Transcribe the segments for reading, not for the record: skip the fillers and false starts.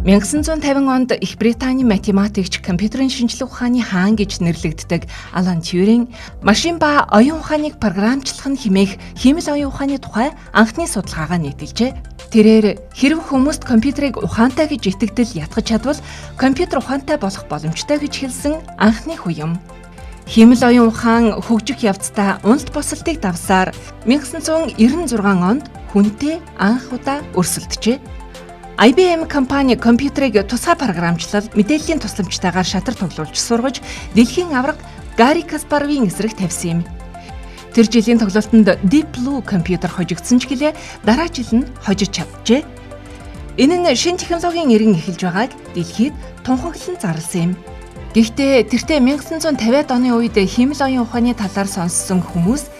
1950 онд Их Британий математикч, компьютерийн шинжлэх ухааны хаан гэж нэрлэгддэг Алан Тьюринг машин ба оюун ухааныг програмчлах нь хэмээх хиймэл оюун ухааны тухай анхны судалгаагаа нийтэлжээ. Тэрээр хэрв хүмүүст компьютерыг ухаантай гэж итгэдэл ятгах чадвал компьютер ухаантай болох боломжтой гэж хэлсэн анхны хүн юм. Хиймэл оюун ухаан хөгжих явцдаа уналт босолтыг давсаар 1996 онд хүнтэй анх удаа өрсөлдөжээ. IBM компани компьютерыг тусгай програмчлал, мэдээллийн тусламжтайгаар шатар тоглуулж сургаж, дэлхийн аварга Гарри Каспаровын эсрэг тавьсан юм. Тэр жилийн тоглолтод Deep Blue компьютер хожигдсон ч гэлээ дараа жил нь хожиж чаджээ. Энэ нь шинэ технологийн эрен эхэлж байгааг дэлхийд тунхаглан зарласан юм. Гэхдээ тэртээ 1950-ад оны үед хиймэл оюун ухааны талаар сонссон хүмүүс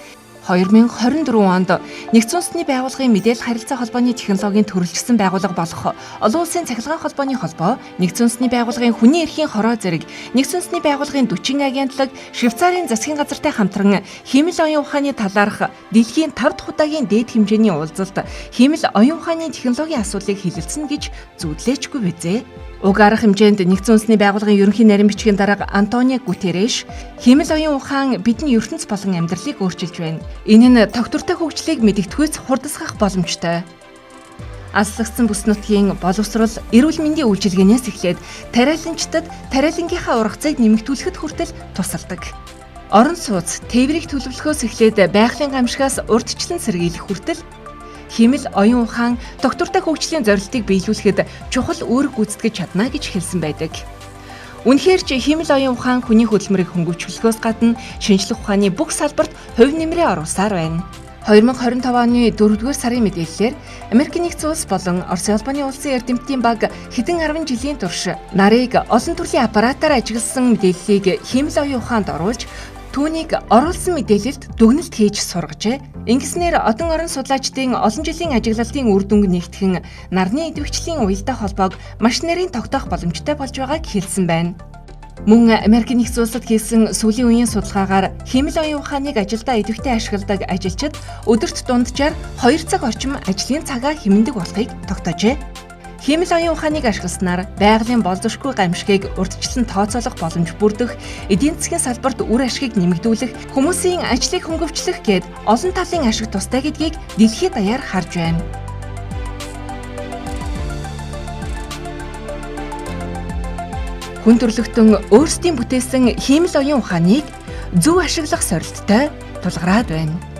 2024 онд Нэгдсэн Үндэсний байгууллагын мэдээлэл харилцаа холбооны технологийн төрөлжсөн байгууллага болох олон улсын цахилгаан холбооны холбоо, Нэгдсэн Үндэсний байгууллагын хүний эрхийн хороо зэрэг, Нэгдсэн Үндэсний байгууллагын 40 агентлаг, Швейцарын засгийн газартай хамтран хиймэл оюун ухааны талаарх дэлхийн 5 дахь удаагийн дээд хэмжээний уулзалт хиймэл оюун ухааны технологийн асуудлыг хэлэлцэнэ гэж зүүдлээчгүй бизээ. Уг арга хэмжээнд Нэгдсэн Үндэсний байгууллагын ерөнхий нарийн бичгийн дарга Антонио Гутерреш хиймэл оюун ухаан бидний ертөнц болон амьдралыг өөрчилж байна. Энэ нь тогтвортой хөгжлийг мэдэгдэхүйц хурдасгах боломжтой. Аслагдсан бүс нутгийн боловсрол, эрүүл мэндийн үйлчилгээнээс эхлээд тариаланчдад тариалангийнхаа ургацыг нэмэгдүүлэхэд хүртэл тусалдаг. Орон сууц, тээврийг төлөвлөхөөс эхлээд байгалийн гамшигаас урьдчилан сэргийлэх хүртэл хиймэл оюун ухаан тогтвортой хөгжлийн зорилтыг биелүүлэхэд чухал үүрэг гүйцэтгэж чадна гэж хэлсэн байдаг. Үнэхээр ч хиймэл оюун ухаан хүний хөдөлмөрийг хөнгөвчлөхөөс гадна шинжлэх ухааны бүх салбарт хувь нэмрээ оруулсаар байна. 2025 оны 4-р сарын мэдээллээр Америк нэгдсэн улс болон Оросын холбооны улсын эрдэмтдийн баг хэдэн 10 жилийн турш нарыг олон төрлийн аппаратаар ажигласан мэдээллийг хиймэл оюун ухаанд оруулж түүнийг оруулсан мэдээлэлд дүгнэлт хийж сургажээ. Ингэснээр одон орон судлаачдын олон жилийн ажиглалтын үр дүнг нэгтгэн нарны идэвхжлийн уялдаа холбоог маш нарийн тогтоох боломжтой болж байгааг хэлсэн байна. Мөн Америк нэгдсэн улсад хийсэн сүүлийн үеийн судалгаагаар хиймэл оюун ухааныг ажилдаа идэвхтэй ашигладаг ажилчид өдөрт дунджаар 2 цаг орчим ажлын цагаа хэмнэдэг болохыг тогтоожээ. Хиймэл оюун ухааныг ашигласнаар байгалийн болзошгүй гамшигыг урьдчилан тооцоолох боломж бүрдэх, эдийн засгийн салбарт үр ашгийг нэмэгдүүлэх, хүмүүсийн ажлыг хөнгөвчлөх гээд олон талын ашиг тустай гэдгийг дэлхийд даяар харж байна. Хүн төрөлхтөн өөрсдийн бүтээсэн хиймэл оюун ухааныг зөв ашиглах сорилттой тулгараад байна.